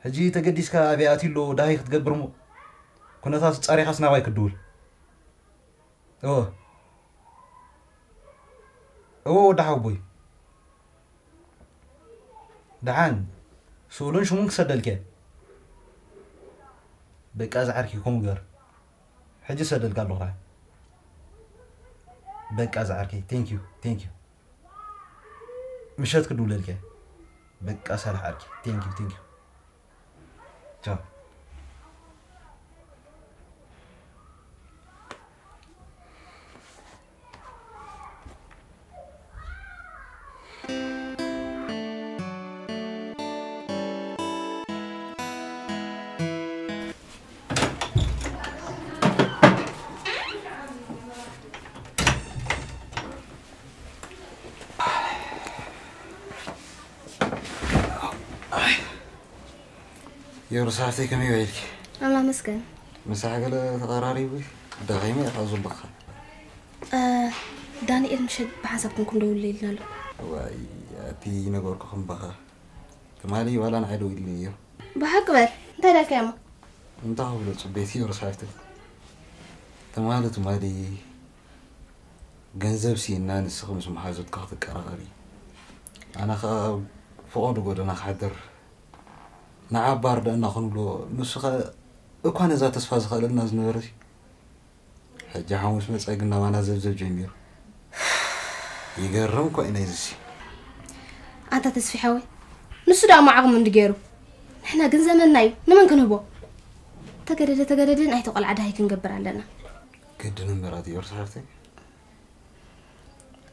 ሕጂ ተገዲስካ ኣበይ ኣትዩ ኣሎ፣ ደሃይ ክትገብር እሞ። ኩነታት ጸሪኻስ ናባይ ክትድውል። እወ። እወ፣ ወደ ሓቦይ። ደሓን፣ ስእሉን ሽሙን ክሰደልከ። በቃ ዝዓርኪ ከምኡ ገር። ሕጂ ሰደልካ ኣለኹ። በቃ ዝዓርከይ፣ thank you፣ thank you። ምሸት ክድውለልከ። በቃ ሳላሕ ዓርኪ፣ ቴንኪዩ፣ ቴንኪዩ። ቻው። ዮርሳፍተይ፣ ከመይ ውዒልኪ? ኣላ መስገን። ምሳሕ ገለ ተቐራሪቡ? ደኺመ ኢኻ ዘለኻ። ዳንኤል ምሸት ብሓንሳብ ክንኩም ደውል ኢልና ኣሎ። ዋይ፣ ኣቲ ነበርኩ ክምባኻ። ትማሊ ዋላ ንዓይ ደዊልኒ እዩ። ብሓቂ በል፣ እንታይ ዳልካዮ እሞ? እንታይ ክብሎ ጽቤት እዩ ርሳፍቲ። ትማሊ፣ ትማሊ ገንዘብ ሲና ንስኺ ምስ መሓዙትካ ክትቀራቐሪ። ኣነ ኸኣ ኣብ ፈቐዶ ጎደና ክሓድር ንዓባር ደኣ እናኹንብሎ፣ ንሱ ኸ እኳ ነዛ ተስፋ ዝኸለልና ዝነበረ ሕጂ ሓሙስ መጸ ግን ናባና ዘብዘብ ጀሚሩ። ይገርም እኮ እዩ ናይዝሲ። ኣንታ ተስፊ ሓወይ፣ ንሱ ደኣ እሞ ዓቕሙ እንዲ ገይሩ። ንሕና ግን ዘመንና እዩ፣ ንመን ክንህቦ? ተገደደ ተገደደ ናይቲ ቆልዓ ደሃይ ክንገብር ኣለና። ግድን እምበር ኣቲ ዮርስ ሓፍተይ።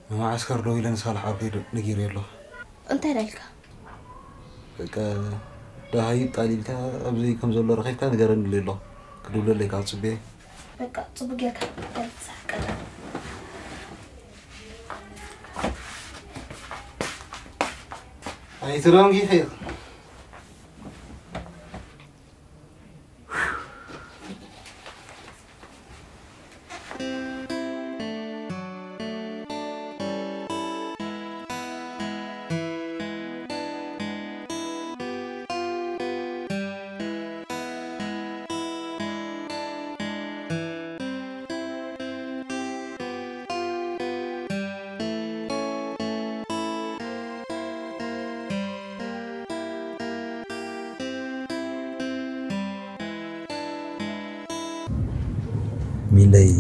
ንመዓስከር ደው ኢለ ንሳልሕ ዓርከይ ዶ-፣ ነጊረዮ ኣለኹ። እንታይ ደኣ ኢልካ? በቃ ደሃዩ ጣል ኢልካ ኣብዚ ከም ዘሎ ረኺብካ ንገረኒ ኢለ ኣለኹ። ክድውለለይ ካብ ጽበየ። በቃ ጽቡቅ ጌርካ። እንታይ ትስሕቅ? ኣይትደንጊኺ። ሚለይ፣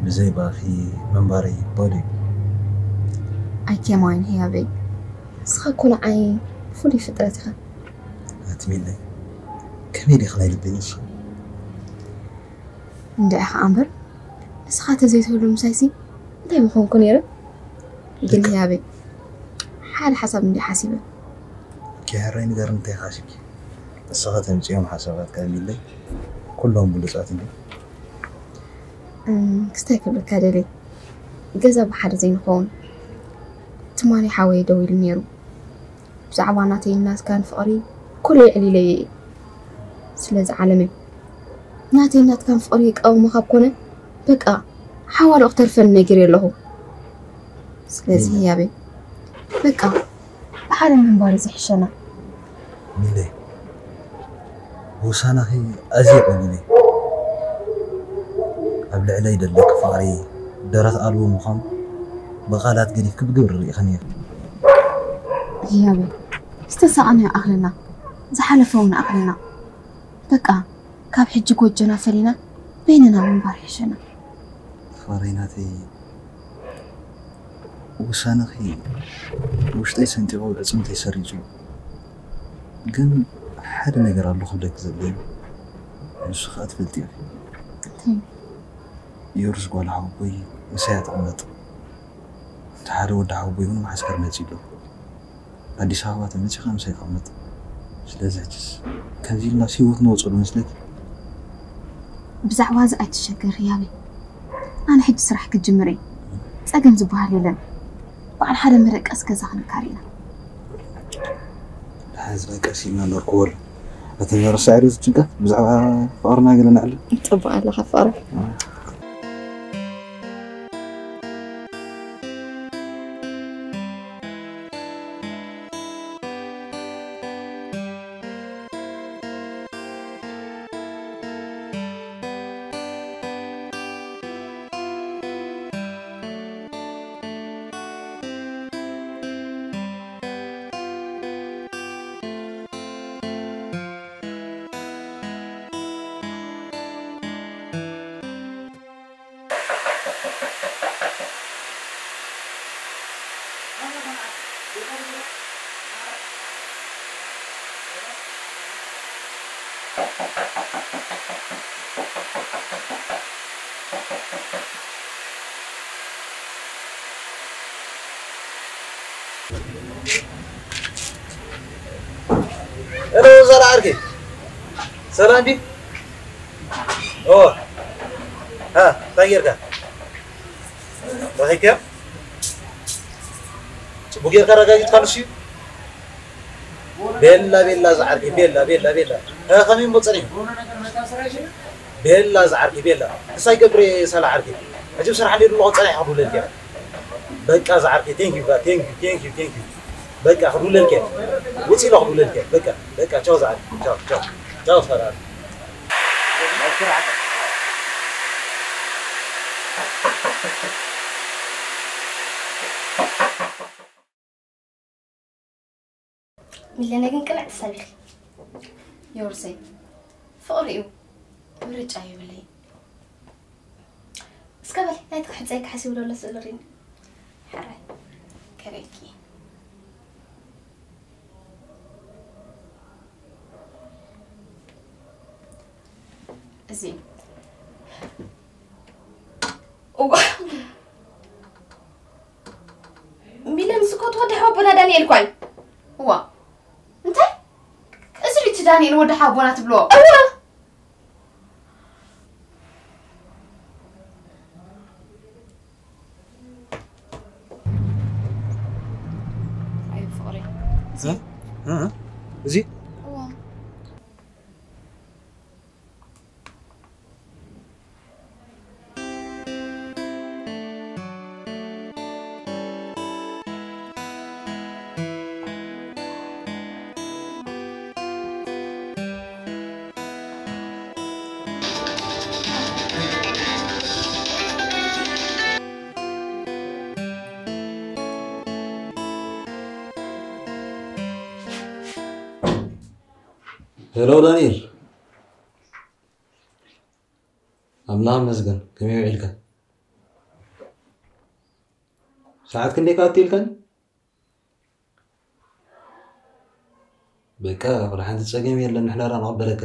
ብዘይ ባኺ ምንባረይ ባዶ እዩ። ኣይኬማን ህያበይ፣ ንስኻ እኮ ንዓይ ፍሉይ ፍጥረት ኢኻ። ኣቲ ሚለይ፣ ከመይ ዲኻ ናይ ልበይ ንስኻ? እንድዒ ኸኣ እምበር፣ ንስኻ ተዘይትህሉ ምሳይሲ እንታይ ምኾንኩ ነይረ? ግን ልክዕ። ህያበይ፣ ሓደ ሓሳብ እንድየ ሓሲበ። ኪ ሕራይ ንገርኒ፣ እንታይ ሓሲብኪ? ንስኻ ተምጽኦም ሓሳባትካ ሚለይ፣ ኩሎም ብሉጻት እዮም። እም፣ ክስታይ ክብለካ ደልየ። ገዛ ብሓደ ዘይንኸውን። ትማሊ ሓወይ ደዊሉ ነይሩ። ብዛዕባ ናተይን ናትካን ፍቕሪ ኩሉ የዕሊለዮ እየ። ስለዚ ዓለመይ፣ ናተይን ናትካን ፍቕሪ ይቃወሞ ካብ ኮነ፣ በቃ ሓዋሉ ክተርፈኒ ነጊረ ኣለኹ። ስለዚ ሚለ። ህያበይ፣ በቃ ብሓደ ምንባር ዝሕሸና። ሚለይ፣ ውሳነኺ ኣዝየ ቀቢለ። ኣብ ልዕለይ ደለኪ ፍቕሪ ደረት ኣልቦ ምዃኑ ብቓላት ገዲፍኪ ብግብሪ ርኢኽኒ ኢኺ። ህያበይ፣ ዝተሳቐናዮ ኣኽለና፣ ዝሓለፈ እውን ኣኽለና። በቃ ካብ ሕጂ ጎጆና ፈሊና በይንና ምንባር ይሕሸና። ፍቕረይ ናተይ፣ ውሳነኺ ውሽጠይ ሰንጢቑ ኣዕጽምተይ ሰሪጹ። ግን ሓደ ነገር ኣሎ ክብለኪ ዘድልየኒ፣ ንሱ ኸኣ ትፈልጥዮ ኢኺ። እንታይ? ዮርስ ጓል ሓወቦይ ምሳያ ትቕመጥ። እቲ ሓደ ወዲ ሓወቦይ እውን መዓስከር መጺኡ ኣሎ። ኣዲስ ኣበባ ተመጺኻ ምሳይ ይቐመጥ። ስለዚ ሕጅስ ከምዚ ኢልናስ ህይወት ንወጾ ዶ መስለኪ? ብዛዕባ እዚ ኣይትሸገር ህያበይ። ኣነ ሕጂ ስራሕ ክጅምር እየ። ጸገም ዝበሃል የለን። በዓል ሓደ መደቀሲ ገዛ ክንካር ኢና። ደሓን ዝደቀስ ኢልና ነርክቦ ኣሎ። እቲ መረሳ ዶ ዝጭንቀት ብዛዕባ ፍቕርና ገለ ነዕልል። ጽቡቕ ኣለኻ ፍቕረይ። ሄሎ፣ ሰላም ዓርኪ። ሰላም ዲ? ኦ። ሃ፣ እንታይ ጌርካ? ረኺብካዮ? ጽቡቕ ጌርካ ኣረጋጊጽካ ንሱ እዩ? ቤላ፣ ቤላ፣ ዝዓርከይ፣ ቤላ፣ ቤላ፣ ቤላ። እ፣ ከመይ እሞ ጸኒሑ? ቤላ፣ ዝዓርከይ፣ ቤላ። እንታይ ገብረ፣ ሰላ ዓርከይ። ሕጂ ብስራሕ እንድየ ዘለኹ ጸኒሐ ክድውለልካ እየ። በቃ፣ ዝዓርከይ፣ ቴንክ ዩ፣ ቴንክ ዩ፣ ቴንክ ዩ፣ ቴንክ ዩ። በቃ፣ ክድውለልካ እየ። ውጽእ ኢለ ክድውለልካ እየ። በቃ፣ በቃ፣ ቻው፣ ዝዓርከይ። ቻው፣ ቻው። ቻው፣ ሰላ። ሚለነ ግን ቅንዕቲ ሰብ ኢኺ። ዮርሰይ፣ ፍቕሪ እዩ፣ ምርጫ የብለይን። እስከ በሊ፣ ናይቲ ክሕጸይ ክሓስብ ዘሎ ስእሊ ሪኒ። ሕራይ፣ ከርእየኪ። እዚ እዩ። እዋ። ሚለን፣ እዚ እኮ እቲ ወዲ ሓወቦና ዳንኤል እኳ እዩ። እዋ። እንታይ? እዚ ድዩ እቲ ዳንኤል ወዲ ሓወቦና ትብሎ? እዋ። ኣይ ፍቕሪ። እ? እ? እዚ? እዋ። ሄሎ ዳንኤል። ኣምላኽ ይመስገን። ከመይ ውዒልካ? ሰዓት ክንደይ ከኣ ኣትዩ ኢልካኒ? በቃ፣ ወላ ሓንቲ ጸገም የለን፣ ንሕና ራ ንቐበለካ።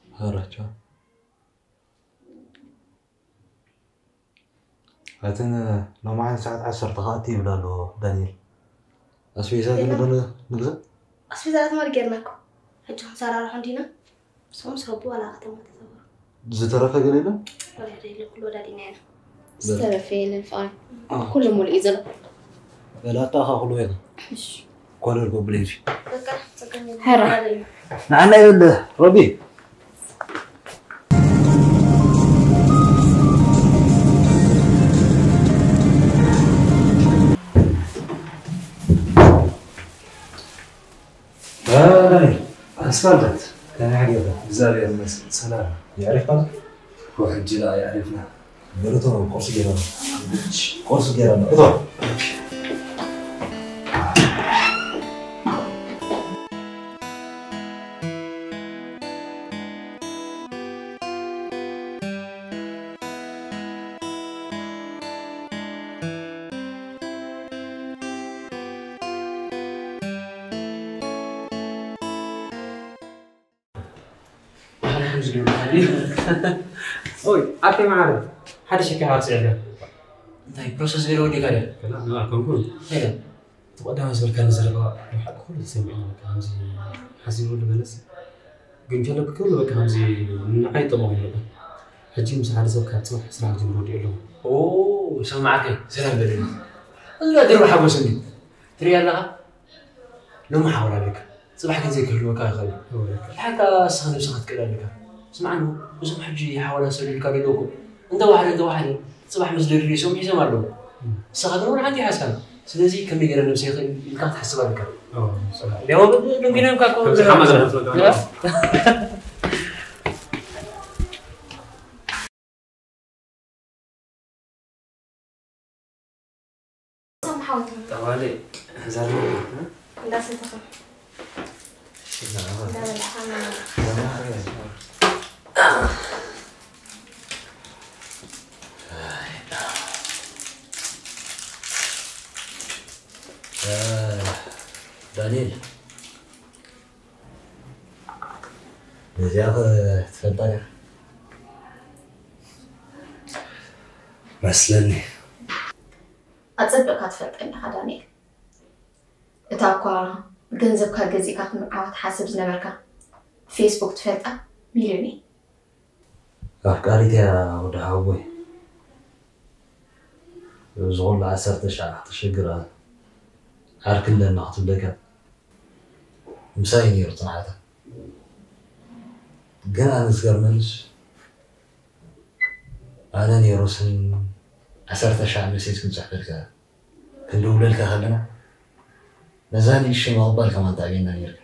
ሃራቻ። ኣትን ሎማዓን ሰዓት ዓሰርተ ከኣቲ ይብል ኣሎ ዳንኤል። ኣስቤዛ ገለ ዶ ን-፣ ንግዛእ? ኣስቤዛታት ማል ጌርና እኮ። ሕጂ ክንሰራርሖ እንዲና። ንሶም ሰቡ ዋላ ከተማ ተሰወሩ። ዝተረፈ ገለ የለን? ወላ ሓደ የለን፣ ኩሉ ወዳዲና ኢና። ዝተረፈ የለን፣ ፍቓድ። ኣዎ። ኩሉ ሙሉእ እዩ ዘሎ። በላታ ኸኣ ኩሉ የለን። እሺ። ኮለል ጎብለ ሂጂ። በቃ፣ ጸገም የለን። ሄራ። ወዳዲና። ንዓና ይብል ሮቢ። ኣይ፣ ኣስፋልት፣ ከመይ ሓዲርካ? እግዚኣብሔር ይመስገን፣ ሰላም። የዕሪፍካ ዶ? እኮ ሕጂ ደኣ የዕሪፍና። በሉ እቶ ቁርሲ ገይረ ኣሎ። ቁርሲ ገይረ ኣሎ። እቶ። ኦይ፣ ኣርቴ መዓረ፣ ሓደ ሸኪ ሃርሲ ዕልያ። እንታይ ፕሮሰስ ገለ ወዲእካ ድያ? ገና፣ ገና ኣይኮንኩን። እንታይ ድያ? እቲ ቀዳማይ ዝበልካኒ ዘረባ ብሓቂ ኩሉ ተሰሚዑ፣ በቃ፣ ከምዚ ሓሲበሉ በለስ። ግን ከለቢ ኩሉ በቃ ከምዚ ንዓይ ጠመቑ እዩ በቃ። ሕጂ ምስ ሓደ ሰብ ካብ ጽባሕ ስራሕ ጀምሮ ወዲኡ ኣለኹ። ኦ፣ ሰማዕከይ፣ ሰላም በለኒ። እዚ ዳ ድርቢ ሓጎስ እንዲ ትርኢ ኣለኻ? ሎሚ ሓወር ኣለካ። ጽባሕ ግን ዘይክህልወካ ይኽእል እዩ። ሓታ ንስኻ ነብስኻ ክትክእል ኣለካ። ስምዓኒ፣ እዞም ሕጂ ሓወላ ሰሊልካ ዘለዉ እኮ እንተወሓደ፣ እንተወሓደ፣ ጽባሕ ምስ ደድልዩ ሰሙ ሒዞም ኣለዉ። ንስኻ ግን እውን ሓንቲ ይሓዝካ። ስለዚ ከመይ ገይረ ነብሰይ ይኽእል ኢልካ ክትሓስብ ኣለካ። ኦ፣ ሰላም። ሊያው ደንጊኖምካ እኮ ከምዚ ሓማዝ ገለ። እዞም ሓውትና ጠባለ ሕዛር እንዳሰተኸ እሺ፣ ና፣ ና። እንዳበላዕኻ ና። ና፣ ና። እ፣ ዳንኤል፣ ነዚኣ ኸ ትፈልጣ ዲኻ? መስለኒ። ኣጸቢቕካ ትፈልጠኒ ኢኻ ዳንኤል። እታ እኳ ብገንዘብካ ገዚእካ ክትምርዓዋ ትሓስብ ዝነበርካ ፌስቡክ ትፈልጣ ሚልዮን እየ። ኣፍቃሪት እያ ወዲ ሓወቦይ። እዚ ኹሉ ዓሰርተ ሻዕ ክትሽግር ዓርኪ ኣለና ክትብለካ ምሳይ ነይሩ ጽንዓታ። ግን ኣነ ዝገርመንስ ኣነ ነይሩስን ዓሰርተ ሻዕ መሴጅ ክንጽሕፈልካ ክንድውለልካ ከለና ነዛ ንእሽተይ ምቕባል ከማን ተኣብየና ነይርካ።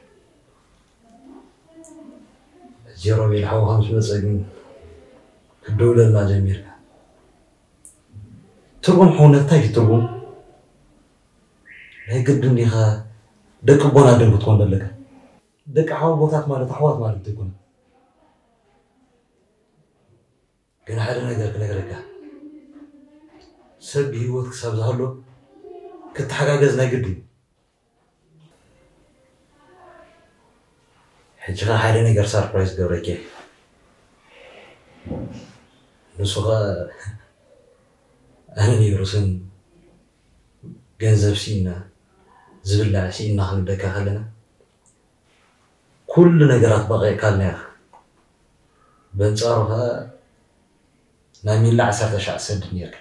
ዜሮ ቤል ሓውኻ ምስ መጸ ግን ክትድውለልና ጀሚርካ። ትርጉም ሕውነት እንታይ እዩ ትርጉም? ናይ ግድን ዲኻ ደቂ ኣቦን ኣደን ክትኮን ዘለካ? ደቂ ሓወቦታት ማለት ኣሕዋት ማለት ዘይኮነ። ግን ሓደ ነገር ክነግረካ፣ ሰብ ብህይወት ክሳብ ዝሃሎ ክተሓጋገዝ ናይ ግድን እዩ። ሕጂ ኸ ሓደ ነገር ሳርፕራይዝ ክገብረኪ እየ። ንሱ ኸ ኣነ ነይሩስን ገንዘብ ስኢና ዝብላዕ ስኢና ክንብለካ ከለና ኩሉ ነገራት በቒዕካልና ኢኻ። በንጻሩ ኸኣ ናይ ሚላ ዓሰርተ ሻዕ ትሰድድ ነይርካ።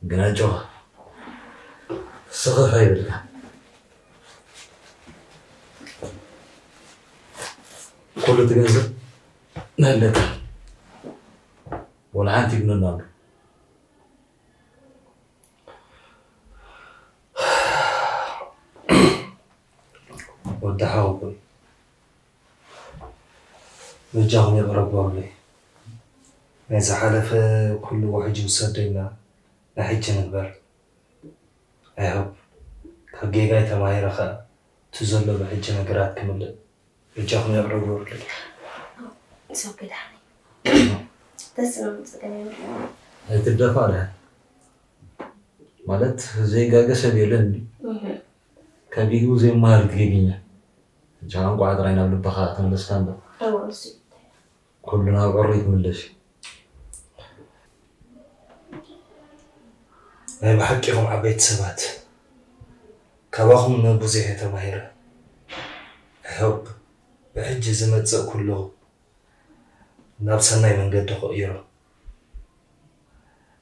ግን ኣጆኻ ስኽፍ ኣይብልካ። ኩሉ እቲ ገንዘብ ነለካ ወላ ሓንቲ ይብለና ኣሎ። ወዲ ሓወቦይ በጃኹም ይቕረ በሉለይ። ናይ ዝሓለፈ ኩሉ ውሕጅ ውሰደልና ንሕጂ ንግበር። ኣይሆፕ ካብ ጌጋይ ተማሂረ ኸኣ እቲ ዘሎ ብሕጂ ነገራት ክምልእ በጃኹም ይቕረ በሉለይ። ሰው ገዳኒ ደስ ነው ምጽገኝ ኣይትደፋ ድያ ማለት ዘይጋገ ሰብ የለን። ካብ ጌግኡ ዘይመሃር ትጌግኛ። ጃ እንቋዕ ጥራይ ናብ ልብኻ ተመለስካ እምበር ኩሉ ናብ ዕሮ ይትምለስ እዩ። ናይ ብሓቂ ኢኹም ዓበይቲ ሰባት። ካባኹም ብዙሕ እየ ተማሂረ። I hope ብሕጂ ዝመጽእ ኩሉ ናብ ሰናይ መንገዲ ክቕይሮ።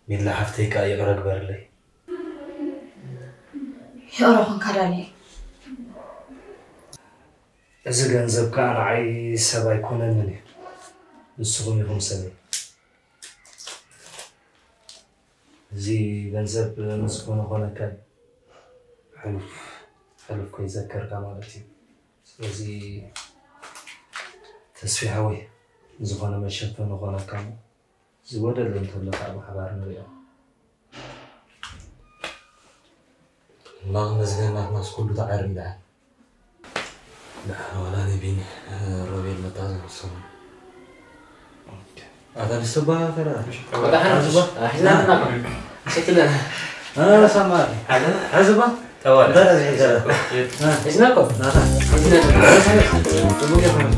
ሚላ ሓፍተይ ከኣ ይቕረ ግበርለይ። ይቕረ ኹንካ ዳንኤል። እዚ ገንዘብ ከኣ ንዓይ ሰብ ኣይኮነንን እዩ። ንስኹም ኢኹም ሰበይ። እዚ ገንዘብ ምስ ኮነ ኮነካ እዩ። ሕሉፍ፣ ሕሉፍ ከይዘከርካ ማለት እዩ። ስለዚ ተስፊ ሓወይ፣ ዝኾነ መሸፈኒ ኮነካ እሞ፣ ዝጎደለ እንተሎ ከዓ ብሓባር ንሪኦ። ኣምላኽ ይመስገን፣ ናትናስ ኩሉ ተዓርዩ ደሓን። ደሓን ዋላ ንቢኒ፣ ሮቤል መጣ ዝመሰሉ። ኣታ ንስባ ተራ። ወጣ ሓን፣ ኣዝባ። ሒዝና ኣለና እኮ። ሰትለ። እ፣ ሰማሪ። ሓደ። ሕዝባ። ጠዋል። በረ ዝሕዘረ። እ። ሒዝና እኮ። ናታ። ሒዝና። ጽቡቅ ይኹን።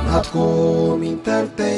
ናትኩም ኢንተርቴይንመንት።